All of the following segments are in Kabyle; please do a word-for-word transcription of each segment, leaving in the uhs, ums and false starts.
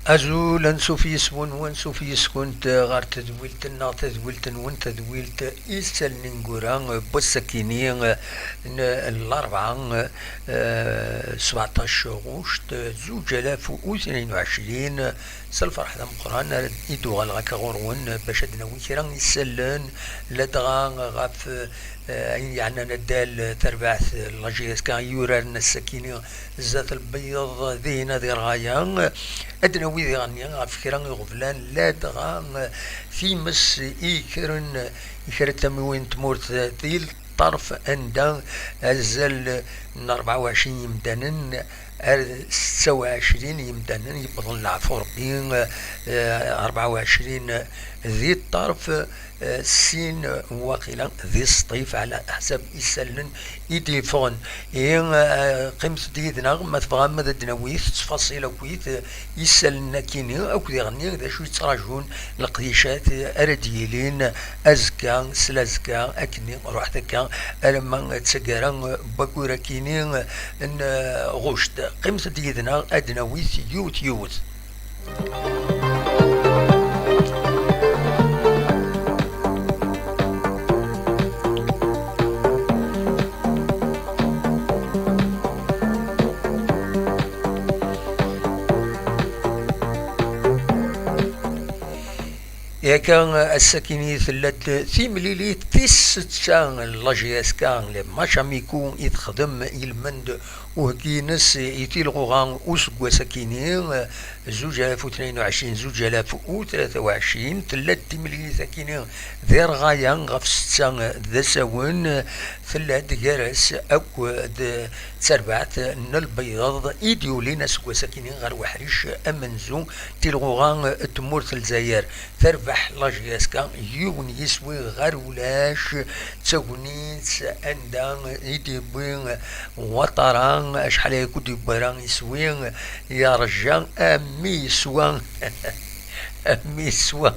Azul, ansuf yes-wen, wansuf yes-kunt ɣer tedwilt-nneɣ, tadwilt-nwen, tadwilt Isallen ineggura n wass-akini n Larebɛa, eh, sbeɛṭac ɣuct, zuǧ alaf u tnin u ɛecrin. S lferḥ d ameqqran ara d-, i d-uɣaleɣ akka ɣur-wen bac ad d-nawi kra n isallen, ladɣa ɣef, eh, ayen yeɛnan addal, tarbaɛt, la J S K i yuraren ass-akini zdat lbeyyeḍ, dihin ad irɣaya. Ad d-nawi diɣenni ɣef kra iɣeblan, ladɣa times i yekkren i kra n tamiwin n tmurt di ṭṭerf anda azal n rebɛa u ɛecrin yimdanen ar setta u ɛecrin yimdanen yewwḍen leɛfu Rebbi, eh, rebɛa u ɛecrin di ṭṭerf, eh, sin waqila di sṭif, ɛla ḥsab isallen i d-yeffɣen. Ihi, eh, qqimet-d yid-neɣ ma tebɣam ad d-nawi ttfaṣil akkit, eh, isallen akini akk diɣenni d acu yettrajun leqdicat ara d-yilin azekka s lazekka akkenni ruḥet akka alamma d taggara n wayyur akini n, eh, ɣuct. Qqimet-d yid-neɣ ad d-nawi yiwet yiwet. Akka, ass-akini tella-d timlilit tis setta n la J S K, les matchs amicaux i texdem ilmend uheggi-ines i tilɣuɣa useggas-akini, zuǧ alaf u tnin u ɛecrin, zuǧ alaf u tlata u ɛecrin. Tella-d timlilit-akini d irɣaya ɣef setta d asawen, tella-d gar-as akk d tarbaɛt n lbeyyeḍ i d-yulin aseggas-akini ɣer uḥric amenzu n tilɣuɣa n tmurt n Lezzayer. Terbeḥ la J S K yiwen yiswi ɣer ulac, d tagnit anda i d-yewwi Watara, acḥal ay akk d-yewwi ara iswi, yerja a mi yeswa, a mi yeswa,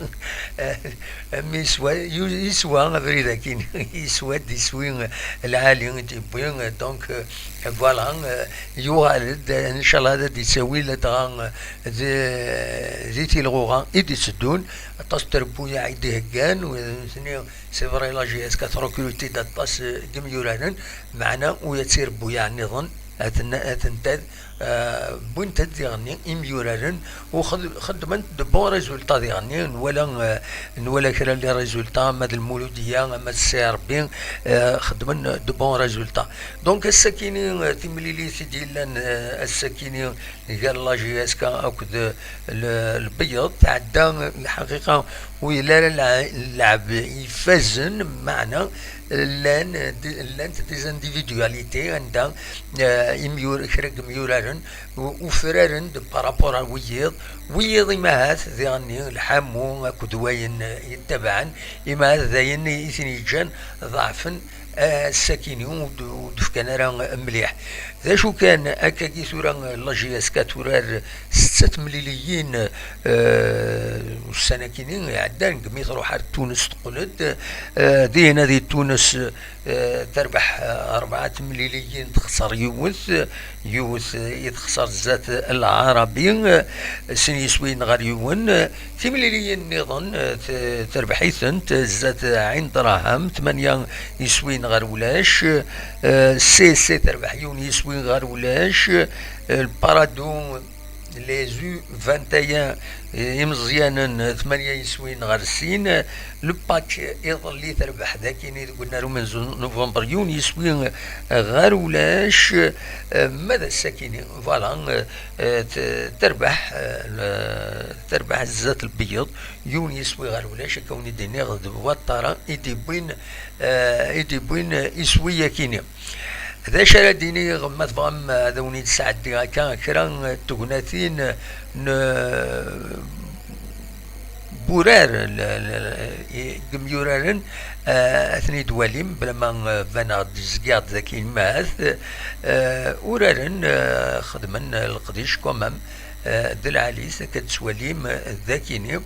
a mi yeswa, yu-, yeswa abrid akkin, yeswa-d iswi lɛali i d-yewwi, donc, voilà, yuɣal-d, ncallah ad d-yettawi ladɣa di, di tilɣuɣa i d-itteddun, aṭas n trebbuyaɛ i d-iheggan, u nutni, c'est vrai, la J S K trekruti-d aṭas, eh, n yimyuraren, meɛna ula d tirebbuyaɛ nniḍen, aten-, atent-ad, eh, wwint-d diɣenni imyuraren, u xed-, xeddment de bons résultats diɣenni, nwala, eh, nwala kra n les résultats, ama d Lmuludiya, ama d C R B, eh, xeddmen de bons résultats. Donc, ass-akini, eh, timlilit i d-yellan, eh, ass-akini, gar la J S K akked, eh, l-, lbeyyeḍ, tɛedda, eh, lḥaqiqa, ur yelli ara lɛ-, lɛeb ifazen, meɛna llan, llant des individualités anda, eh, imyur-, kra n yimyuraren u-, ufraren-d par rapport à wiyiḍ, wiyiḍ imahat diɣenni lḥamu akked wayen, eh, yettabaɛen, imahat d ayen i ten-yeǧǧan ḍeɛfen, eh, ass-akini ur d-, ur d-fkan ara mliḥ. D acu kan, akkagi tura la J S K turar setta temliliyin, eh, ussan-akini iɛeddan, deg mi truḥ ar Tunes teqqel-d, eh, dinna di Tunes, eh, terbeḥ, eh, rebɛa temliliyin, texṣer yiwet, yiwet, eh, i texṣer zdat Lɛarabi, eh, sin yiswiyen ɣer yiwen, eh, timliliyin nniḍen, eh, t-, terbeḥ-itent, eh, zdat Ɛin Draham, tmanya yiswiyen ɣer ulac, eh, C C terbeḥ yiwen yiswi ɣer ulac, eh, Lparadu, les U vingt et un, eh, imeẓyanen, eh, tmanya yiswiyen ɣer sin, eh, le pack iḍelli terbeḥ dakini deg unnar umenzu n November yiwen yiswi, eh, ɣer ulac, eh, ma d ass-akini, voilà, eh, eh, t-, terbeḥ, eh, le-, terbeḥ zdat lbeyyeḍ, yiwen yiswi ɣer ulac, akka wen-id-iniɣ d Watara i d-iwwin, eh, i d-iwwin iswi-yakini. D acu ara d-iniɣ, ma tebɣam ad wen-id-sɛeddiɣ akka kra n tegnatin n, n wurar, l-, l-, i, n yimyuraren, eh, ad ten-id-twalim, bla ma, eh, baneɣ-d, zgiɣ-d daki imahat, eh, uraren, eh, xedmen leqdic quand même, eh, d lɛali-s, akka d-tettwalim, eh, dakini.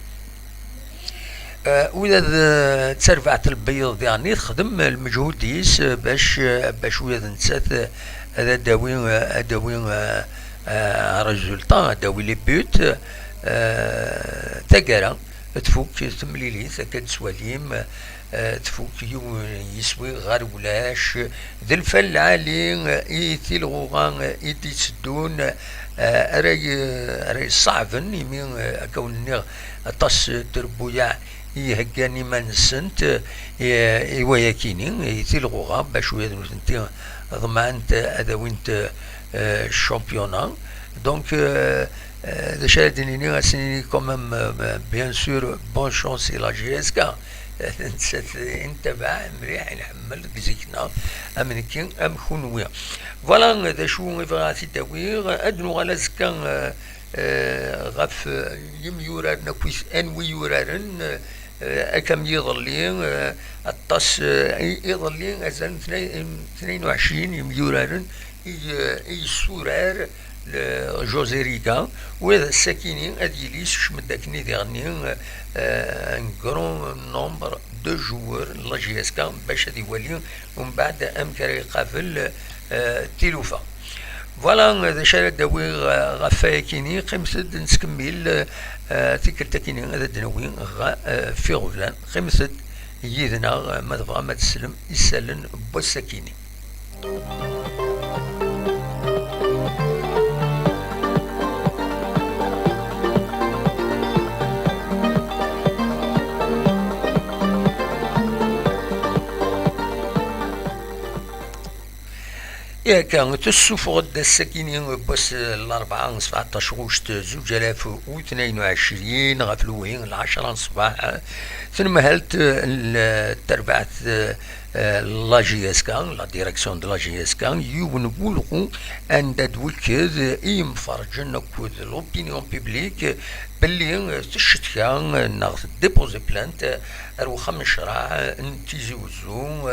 Eh, ula d, eh, tarbaɛt n lbeyyeḍ diɣenni texdem lmeǧhud-is, eh, bac, eh, bac ula d nettat, eh, ad d-tawi, eh, ad d-tawi, eh, eh, résultat, ad d-tawi les buts. eh, taggara, tfuk temlilit, akka d-tettwalim, eh, tfuk yiwen yiswi ɣer ulac, d lfal lɛali i tilɣuɣa i d-itteddun, eh, ara y-, ara yeṣṣeɛben, imi, eh, akka wen-nniɣ, aṭas n trebbuyaɛ i iheggan iman-nsent, eh, i wayakini, i tilɣuɣa, bac ula d nutenti ḍemɛent ad awint, eh, championnat. Donc, eh, eh, d acu ara d-nini, ad s-nini quand même, eh, bien sûr, bonne chance i la J S K. Nettat i ntabaɛ mliḥ, i nḥemmel deg zik-nneɣ, am nekki, am kunwi. Voilà, d acu i bɣiɣ ad t-id-awiɣ. Ad nuɣal azekka, eh, eh, ɣef, eh, yimyuraren akkit anwi yuraren, eh, akka am yiḍelli, eh, aṭas, eh, i-, iḍelli azal n tnay-, n tnayen u ɛecrin yimyuraren i, eh, i yessurar le-, José Riga, u ad ass-akini ad yili yessekcem-d akken i diɣenni, eh, un grand nombre de joueurs n la J S K bac ad iwali umbeɛd amek ara iqabel, eh, tilufa. Voilà, d acu ara d-awiɣ, eh, ɣef wayakini. Qqimet-d, nettkemmil, eh, tikkelt-akini ad d-nawi ɣef, eh, ɣef iɣeblan. Qqimet-d yid-neɣ, eh, ma tebɣam ad teslem isallen n wass-akini. Yak, tessuffeɣ-d ass-akini n wass n Larebɛa, sebɛeṭṭac ɣuct zuǧ alaf u tnayen u ɛecrin, ɣef lewhi n lɛecṛa n ṣṣbeḥ, tanemhalt n terbaɛt, eh, la J S K, la direction de la J S K, yiwen n wulɣu anda d-wekked i yimferǧen akked l'opinion publique belli teccetka neɣ tdéposer plainte ar wexxam n ccreɛ n Tizi Wezzu,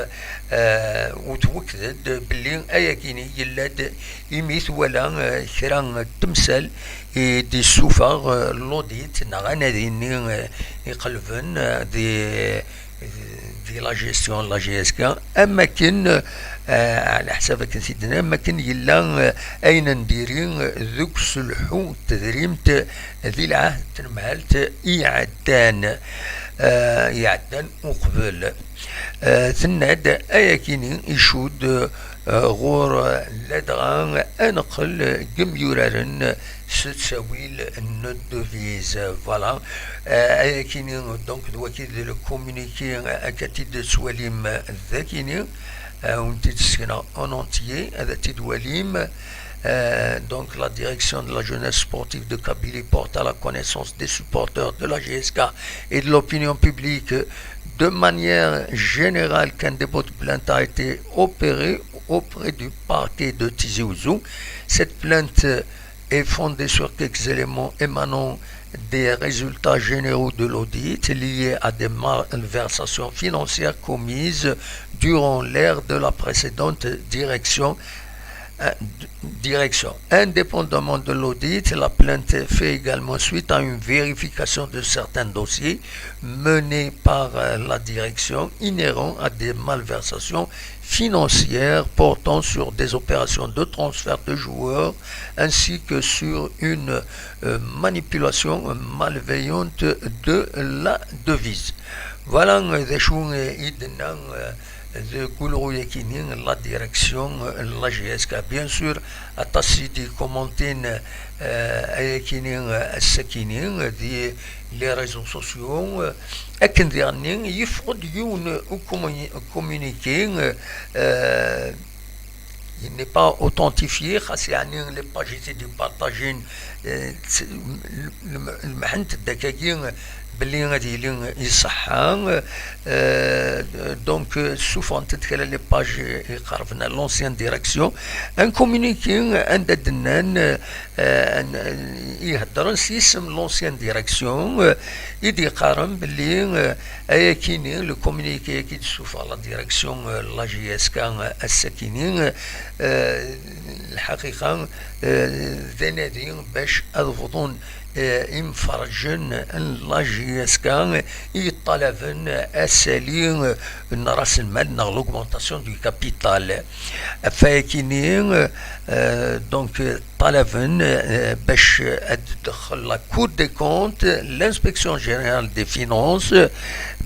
eh, u twekked-d belli ayakini yella-d imi twala, eh, kra n temsal i d-issufeɣ, eh, l'audit neɣ anadi-nni, eh, iqelben, eh, di, di la gestion n la J S K, am akken, eh, ɛla ḥsab akken t-id-nnan, am akken yella, eh, ayen n diri, eh, deg uselḥu n tedrimt, eh, di lɛahd n temhalt iɛeddan, eh, iɛeddan uqbel. Eh, tenna-d ayakini icudd, eh, ɣur ladɣa aneqqel n yimyuraren s ttawil n devise. Voilà. Eh, ayakini, donc, d waki d le communiqué, eh, akka t-id-tettwalim dakini, eh, wen-t-id-ssekneɣ en entier, ad t-id-twalim. Euh, donc, la direction de la jeunesse sportive de Kabylie porte à la connaissance des supporters de la J S K et de l'opinion publique de manière générale qu'un dépôt de plainte a été opéré auprès du parquet de Tizi Ouzou. Cette plainte est fondée sur quelques éléments émanant des résultats généraux de l'audit liés à des malversations financières commises durant l'ère de la précédente direction, euh, d-, direction. Indépendamment de l'audit, la plainte fait également suite à une vérification de certains dossiers menés par, euh, la direction inhérents à des malversations financières portant sur des opérations de transfert de joueurs ainsi que sur une, euh, manipulation malveillante de la devise. Voilà, euh, d acu, euh, i d-tenna, euh, deg ulɣu-yakini, la direction, euh, n la J S K. Bien sûr, aṭas i d-ikomantin, euh, ayakini, euh, ass-akini, euh, di les réseaux sociaux, euh, akken diɣenni yeffeɣ-d yiwen ukumuni-, communiqué, euh, euh, il n'est pas authentifié, xas yeɛni les pages i t-id-ipartajin, euh, tt-, lm-, lmḥent-d akkagi belli ad yili iṣeḥḥa, euh, donc, euh, ssufɣent-d kra les pages iqerben à l'ancienne direction. Un communiqué anda d-nnan, euh, euh, n-, iheddren s yisem l'ancienne direction, euh, i d-yeqqaren belli, euh, ayakini, le communiqué-agi d-tessufeɣ la direction, euh, la J S K, euh, ass-akini, euh, lḥaqiqa, euh, d anadi bac ad bḍun eh, imferrǧen n la J S K i yeṭṭalaben asali n ras lmal neɣ l'augmentation du capital. Ɣef wayakini, eh, donc, ṭṭalaben, eh, bac ad tedxel la Cour des comptes, l'inspection générale des finances,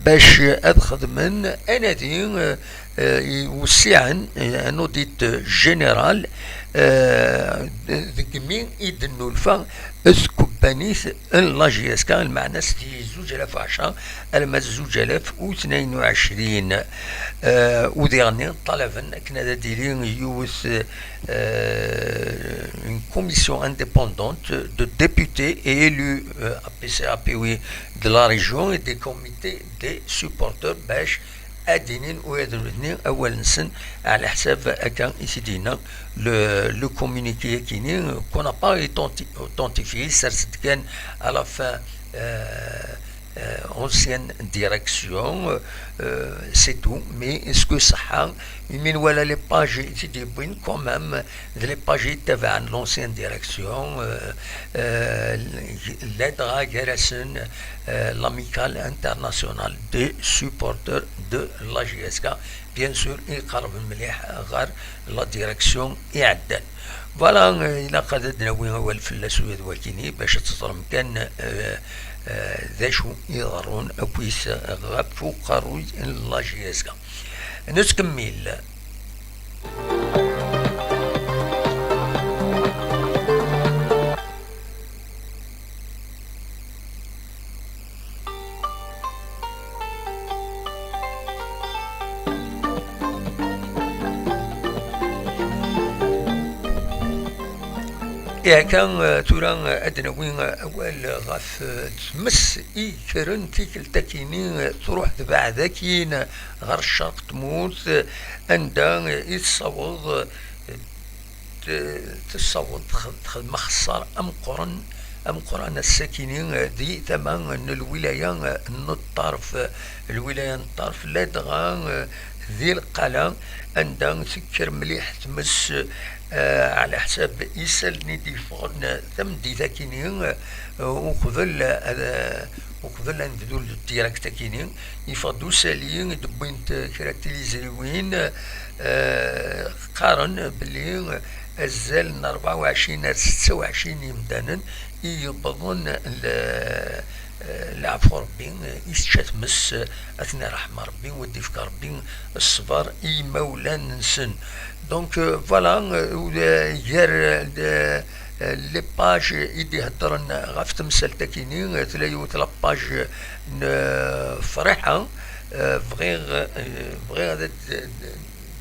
bac ad xedmen anadi, eh, eh, iwessiɛen, eh, un audit général, eh, deg mi i d-nnulfa tkebbanit n la J S K, lmeɛna seg zuǧ alaf u ɛecṛa alamma d zuǧ alaf u tnayen u ɛecrin. Eh, u diɣenni ṭṭalaben akken ad d-tili yiwet, eh, une commission indépendante de députés et élus, eh, A P C, A P oui, de la région et des comités des supporters bac ad d-inin ula d nutni awal-nsen, ɛla ḥsab akka i t-id-yenna le, le communiqué-akini, qu'on n'a pas authenti-, authentifié, sers-d kan à la fin, euh, euh, ancienne direction, euh, c'est tout. Mais est-ce que ṣaḥa, imi nwala les pages i t-id-yewwin quand même, d les pages yettabaɛen l'ancienne direction, euh, euh, ladɣa gar-asen, euh, l'Amicale internationale des supporters de la J S K, bien sûr, iqerreb mliḥ ɣer la direction iɛeddan. Voilà, euh, ilaq ad d-nawi awal fell-as ula d wakini bac ad teẓrem kan, euh, euh, d acu iḍerrun akkit ɣef uqerruy n la J S K. Nettkemmil. Ihi akka, eh, tura, eh, ad d-nawi, eh, awal ɣef, eh, tmes i yekkren tikkelt akini, eh, truḥ tbeɛd akkin, eh, ɣer ccerq n tmurt, eh, anda, eh, i tessaweḍ, eh, t-, tessaweḍ tx-, texdem axeṣṣar ameqqran, ameqqran ass-akini, eh, di tama n lwilaya, eh, n Ṭṭerf. Lwilaya n Ṭṭerf, ladɣa, eh, di Leqqala, anda tekker mliḥ tmes, eh, ɛla ḥsab isallen i d-yeffɣen, eh, tameddit-akini, eh, uqbel, eh, ad, uqbel ad nebdu direct-akini, yeffeɣ-d usali i d-wwint kra n tilizriwin, eh, qqaren belli azal n rebɛa u ɛecrin ar setta u ɛecrin yimdanen i yewwḍen le-, eh, leɛfu Rebbi, eh, i tečča tmes, eh, ad ten-iṛḥem Rebbi, u ad d-ifk Rebbi ṣṣber i yimawlan-nsen. Donc, euh, voilà, euh, gar, euh, les pages i d-iheddren ɣef temsalt-akini, euh, tella yiwet la page n, euh, Friḥa, euh, bɣiɣ, euh, bɣiɣ ad d-, d-,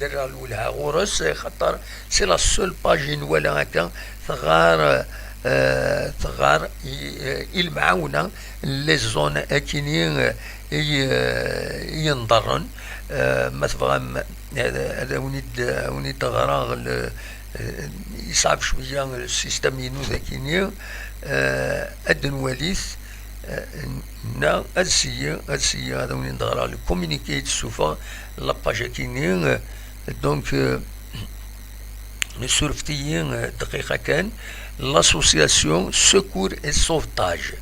d-rreɣ lwelha ɣur-s, xaṭer c'est la seule page i nwala akka, teɣɣar, euh, teɣɣar i, euh, i lemɛawna, les zones akini, euh, i, euh, i yenḍerren. Euh, ma tebɣam, ad, ad awen-id-, ad awen-id-ɣreɣ le, euh, yeṣɛeb cwiya le système-inu dagini, euh, ad d-nwalit, euh, neɣ ad syiɣ, ad syiɣ ad awen-id-ɣreɣ le communiqué i d-tessufeɣ la page-akini, euh, donc, euh, surfet-iyi, euh, dqiqa kan, l'association Secours et Sauvetage.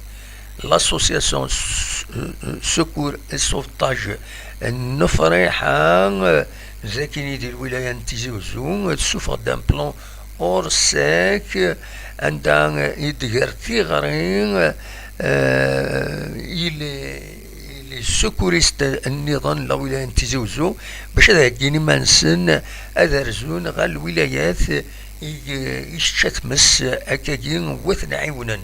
L'association S-, euh, euh, Secours et Sauvetage n Friḥa, euh, d akini di lwilaya n Tizi Uzzu, euh, tessufeɣ-d un plan Orsec, euh, anda, euh, i d-ger tiɣri, euh, i les, i les secouristes nniḍen n la wilaya n Tizi Uzzu, bac ad heggin iman-nsen ad rzun ɣer lwilayat i, i tečča tmes, akkagi, u ad ten-ɛiwnen.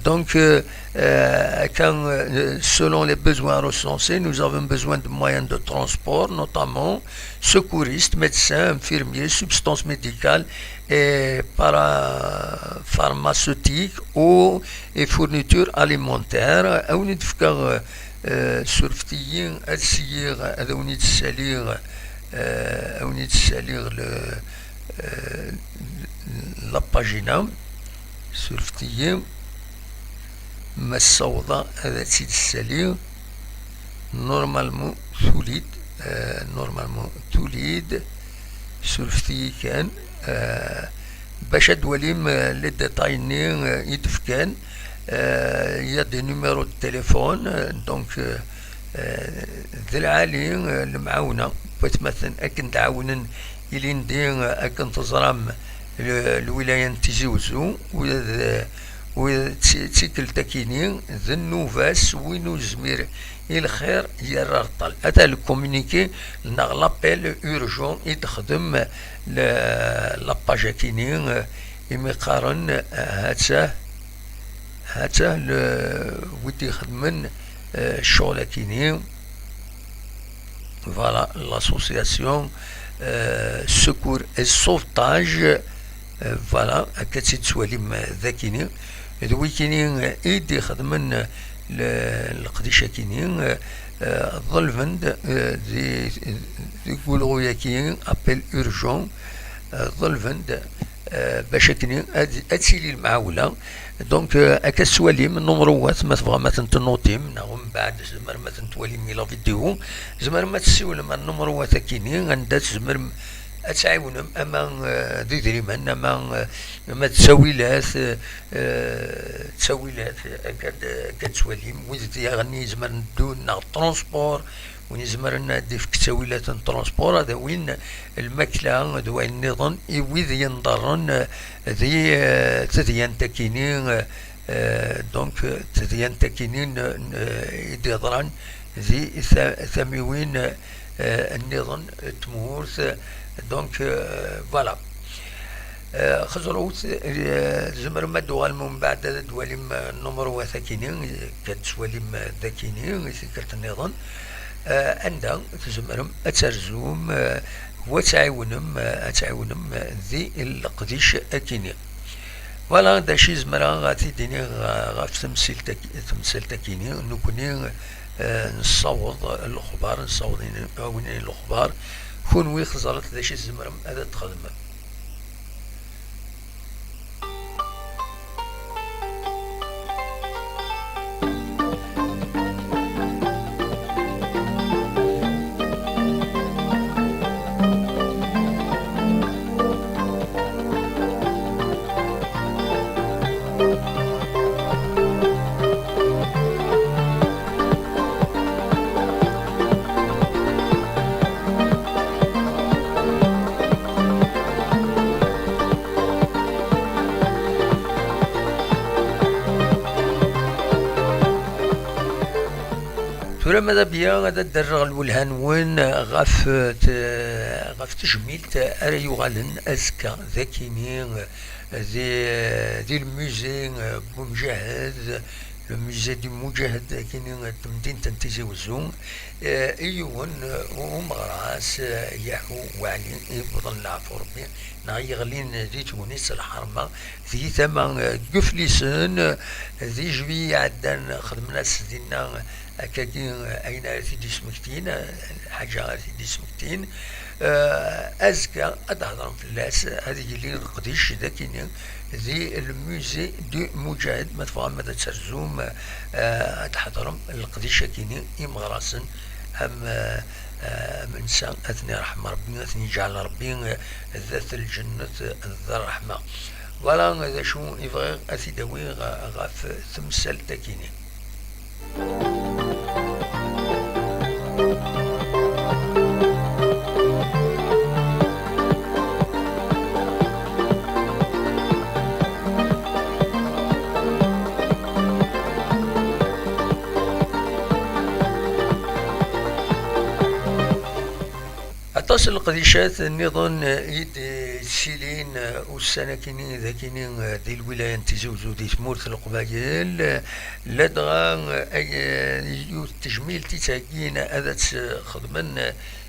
Donc, euh, euh, akka, euh, selon les besoins recensés, nous avons besoin de moyens de transport, notamment secouristes, médecins, infirmiers, substances médicales et parapharmaceutiques, eau et fournitures alimentaires. Awen-id-fkeɣ, euh, surfet-iyi, ad syiɣ, ad awen-id-ssaliɣ, euh, awen-id-ssaliɣ le, euh, la pagina, surfet-iyi, ma ssawḍeɣ ad tt-id-ssaliɣ, normalement tuli-d, euh, normalement tuli-d, surfet-iyi kan, euh, bac ad twalim, euh, les détails-nni, euh, i d-fkan, Euh, il y a des numéros de téléphone, euh, donc, euh, euh, d lɛali, euh, lemɛawna n watmaten akken d-ɛawnen ilindi, euh, akken teẓram, le-, lwilaya n Tizi Uzzu, u d, u d ti-, tikkelt akini, d nnuba-s, win ur yezmir i lxir yerra areṭṭal. Ata le communiqué neɣ l'appel urgent i d-texdem le-, la page akini, euh, imi qqaren, euh, ha-tt-a, ha-tt-a le-, wid ixedmen, euh, ccɣel akini. Voilà, l'association, euh, Secours et Sauvetage, euh, voilà, akka tt-id-tettwalim, euh, dakini. D wikini, euh, i d-ixedmen, euh, le-, leqdic akini, euh, euh, ḍelben-d, euh, di, di wulɣu-yaki, appel urgent, euh, ḍelben-d, euh, bac akken ad, ad tili lemɛawla. Donc, euh, akka tettwalim numruwat, ma tebɣam ad tent-tnutim, neɣ mbeɛd tzemrem ad tent-twalim i la vidéo, tzemrem ad tessiwlem ar numruwat akini, anda tzemrem ad tɛiwnem, ama, euh, d idrimen, ama, euh, ama d ttawilat, euh, euh, ttawilat, akka d, akka d tettwalim, wid d yaɣen yezmer n ddun neɣ transport, win izemren ad d-ifk ttawilat n transport, ad awin lmakla d wayen nniḍen i wid yenḍerren, euh, di, euh, tedyant akini, euh, euh, donc, euh, tedyant akini n, n, i d-yeḍran di ta-, tamiwin, euh, nniḍen n tmurt. Donc, euh, voilà. Euh, xeẓrut, euh, tzemrem ad d-tuɣalem umbeɛd ad d-twalim, euh, numruwat akini, ad d-twalim, euh, dakini, i tikkelt nniḍen. Euh, anda tzemrem ad terzum, euh, u ad tɛiwnem, euh, ad tɛiwnem, euh, di leqdic akini. Voilà, d acu i zemreɣ ad t-id-iniɣ, uh, ɣef temsilt-agi-, temsalt-agi-nni. Nekkni, uh, nessaweḍ lexbar, nessaweḍ in-, awin lexbar. Kunwi xeẓret d acu i tzemrem ad t-txedmem. Tura, ma d abya, ad d-rreɣ lwelha-nwen ɣef, eh, te-, ɣef tejmilt ara yuɣalen azekka d akini, eh, di, di lmusée, eh, Bumǧahed, le musée du Mujahid, akini, eh, n temdint n Tizi Wezzu, eh, i yiwen, eh, umeɣras, eh, Yaḥu Waɛli, i yewwḍen leɛfu Rebbi, neɣ yeɣlin di tegnit s lḥerma, di tama, eh, n Yuflisen, eh, di juillet iɛeddan, xedmen-as dinna, eh, akkagi, eh, ayen ara t-id-ismektin, eh, lḥaǧa ara t-id-ismektin. Eh, azekka ad d-hedren fell-as, eh, ad yili leqdic d akini di le musée du Mujahid, ma tebɣam ad terzum, eh, ad d-hedrem leqdic akini imeɣrasen am, eh, eh, am nsa, ad ten-iṛḥem Ṛebbi, ad ten-iǧɛel Ṛebbi, eh, dat lǧennet d ṛṛeḥma. Voilà d acu i bɣiɣ ad t-id-awiɣ ɣef temsalt-agi-nni. Aṭas n leqdicat nniḍen i d-yettilin ussan akini d akini di lwilaya n Tizi Wezzu di tmurt n Leqbayel, ladɣa, eh, yiwet n tejmilt i ttheggin ad tt-xedmen,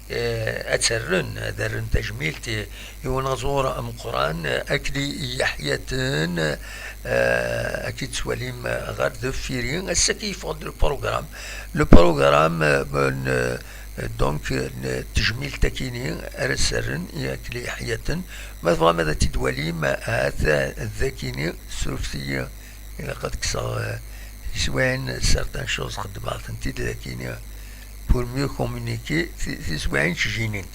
eh, ad tt-rren, ad rren tajmilt i, i unaẓur ameqqran, eh, Akli Yeḥyaten, eh, akka i tettwalim, eh, ɣer deffir-i. Ass-agi yeffeɣ-d le programme. Le programme, eh, n, eh, donc, eh, n tejmilt akini ara s-rren i Akli Yeḥyaten. Ma tebɣam ad t-id-twalim, eh, ahat d akini, ssurfet-iyi. Ilaq ad kkseɣ, eh, tiswiɛin, certaines choses xeddmeɣ-tent-id d akini pour mieux communiquer, ti-, tiswiɛin tjinin.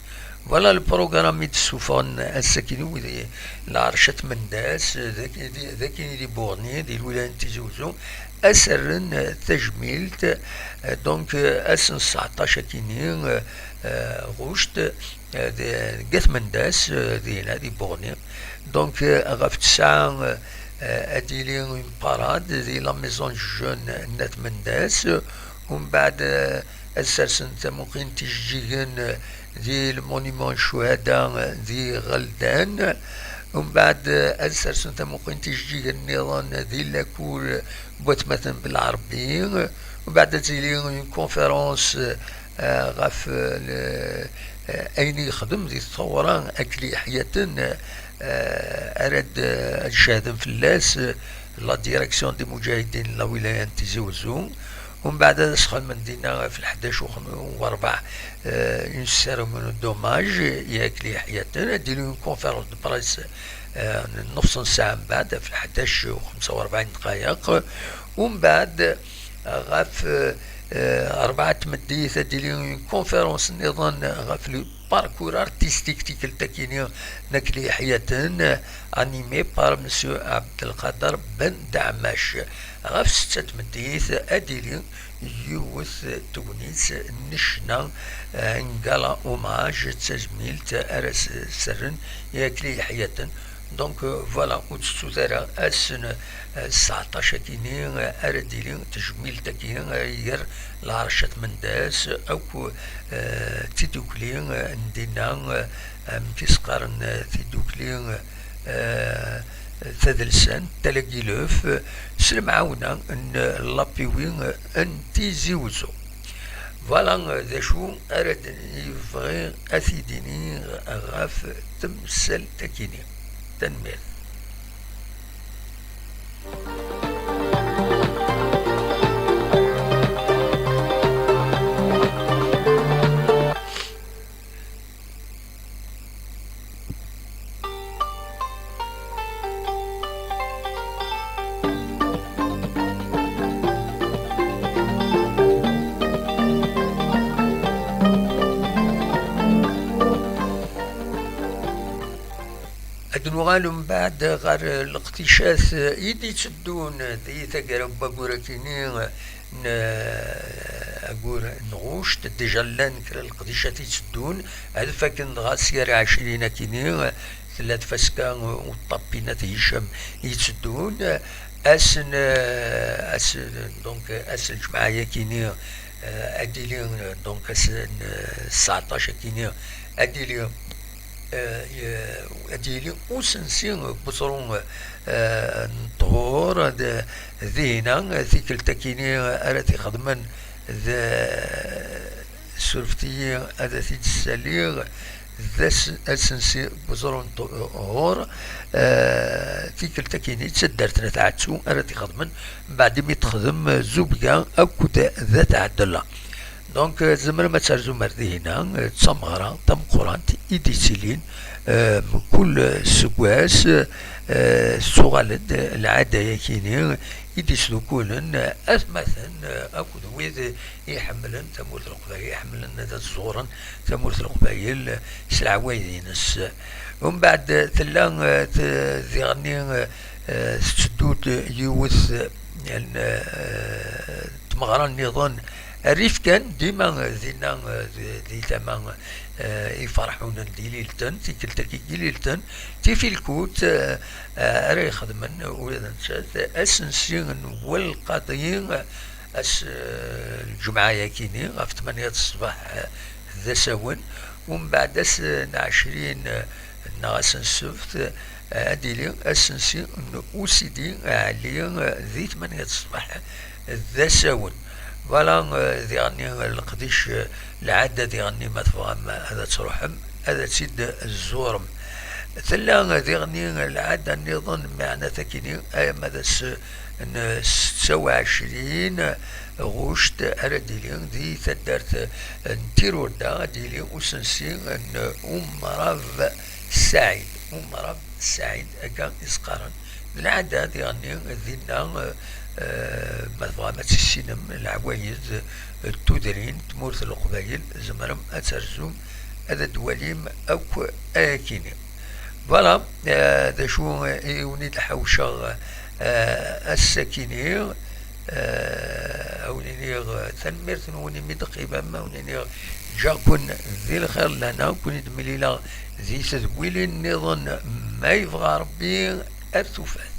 Voilà le programme i d-ssufɣen ass-akini wid i Lɛerc At Mendas, d akini di Buɣni, di lwilaya n Tizi Uzzu, ad s-rren tajmilt, eh, donc, eh, ass n sseɛṭac akini, eh, ɣuct, eh, di, deg At Mendas, eh, dinna di Buɣni. Donc, eh, ɣef ttesɛa, eh, ad d-yili une parade di la maison de jeunes n At Mendas, umbeɛd, eh, ad sersen tamuqint ijeǧǧigen, eh, di le monument n ccuhada, eh, di Ɣeldan. Umbeɛd, eh, ad sersen tamuqint ijeǧǧigen nniḍen di lakul n watmaten Belɛerbi. Umbeɛd ad tili une conférence, eh, ɣef, eh, le, eh, ayen i yexdem di tɣura Akli Iḥyaten, eh, ara d, ad cehden fell-as, eh, la direction des Mujahidin n la wilaya n Tizi Uzzu. Umbeɛd ad as-xedmen dinna ɣef leḥdac u xem-, u rebɛa, eh, une cérémonie d'hommage i Akli Iḥyaten, ad d-yili une conférence de presse, eh, n nofs n ssaɛa mbeɛd, ɣef leḥdac u xemsa u rebɛin dqayeq. Umbeɛd, eh, ɣef, eh, rebɛa n tmeddit, ad d-yili une conférence nniḍen ɣef le parcours artistique tikkelt akini n Akli Iḥyaten, animé par Monsieur Abdelkader Ben Daɛmac. Ɣef setta n tmeddit, ad d-tili yiwet tegnit n ccna, eh, n gala hommage, d tajmilt ara s-, serren i Akli Iḥyaten. Donc, euh, voilà, ur tettut ara ass n, euh, sseɛṭac akini, euh, ara d-tili tejmilt akini, euh, gar Lɛerc At Mendas akk, euh, d tidukli, euh, n dinna, euh, amek i s-qqaren, euh, tidukli, euh, tadelsant, Talagilef, euh, s lemɛawna n, euh, l'A P W, euh, n Tizi Uzzu. Voilà, euh, d acu ara d-, yebɣi ad t-id-ini ɣef temsalt-akini. Tanemmirt. Ad nuɣal mbeɛd ɣer leqdicat i d-itteddun di taggara n wayyur-akini n, eh, aggur n ɣuct. Déjà llan kra n leqdicat i d-itteddun, ad fakken dɣa sya ar ɛecrin akini, tella tfaska u ṭṭappi n At Hicam i d-itteddun, ass n, eh, ass, donc, ass n lǧemɛa-yakini, eh, ad d-ili, donc, ass n, eh, sseɛṭac akini, ad d-ili eh, ye-, ad yili usensi n weẓru, eh, n ṭhur, d-, dinna, tikkelt akini ara t-ixedmen d, surfet-iyi ad t-id-ssaliɣ, d as-, asensi n weẓru n ṭhur, eh, tikkelt akini d taddart n At Ɛettu ara t-ixedmen, mbeɛd imi texdem Zubga akked d At Ɛebdella. Donc, eh, tzemrem ad terzum ar dihina, eh, d tameɣra tameqqrant i d-ittilin, eh, mkul seggas, eh, tettuɣal-d lɛada-yakini i d-isdukulen, eh, atmaten, eh, akked wid iḥemmlen tamurt n Leqbayel, iḥemmlen ad ẓuren tamurt n Leqbayel, eh, s leɛwayed-ines. Umbeɛd, eh, tella, eh, t-, diɣenni, eh, eh, tetteddu-d yiwet, eh, n, eh, tmeɣra nniḍen, rrif kan, dima, eh, dinna, eh, di, di tama, eh, Iferḥunen di Lilten, tikkelt-agi di Lilten, Tifilkut, eh, eh, ara ixedmen ula d nettat, asensi n Welqaḍi, ass, eh, lǧemɛa-yakini, ɣef tmanya d ṣṣbeḥ, eh, d asawen, umbeɛd ass n ɛecrin, eh, neɣ ass n ssebt, eh, ad d-ili asensi n usidi ɛli, eh, di tmanya d ṣṣbeḥ d asawen. Voilà, eh, diɣenni leqdic, eh, lɛada diɣenni ma tebɣam ad truḥem ad tt-id-tzurem. Tella diɣenni lɛada nniḍen, meɛna takini, ama d ass n setta u ɛecrin ɣuct ara d-ili di taddart n Tirurda, ad d-ili usensi n Umrab Saɛid. Umrab Saɛid, akka i s-qqaren. D lɛada diɣenni dinna, eh, ma tebɣam ad tissinem leɛwayed, eh, n tudrin, tmurt n Leqbayel, tzemrem ad terzum ad d-walim akk ayakini. Voilà, eh, d acu i wen-id-ḥawceɣ, eh, ass-akini. Eh, a wen-iniɣ, eh, tanemmirt-nwen imi d-teqqimem, a wen-iniɣ ǧǧiɣ-ken di lxir lehna, ken-id-mlileɣ di tedwilin nniḍen ma yebɣa Rebbi. Ar tufat.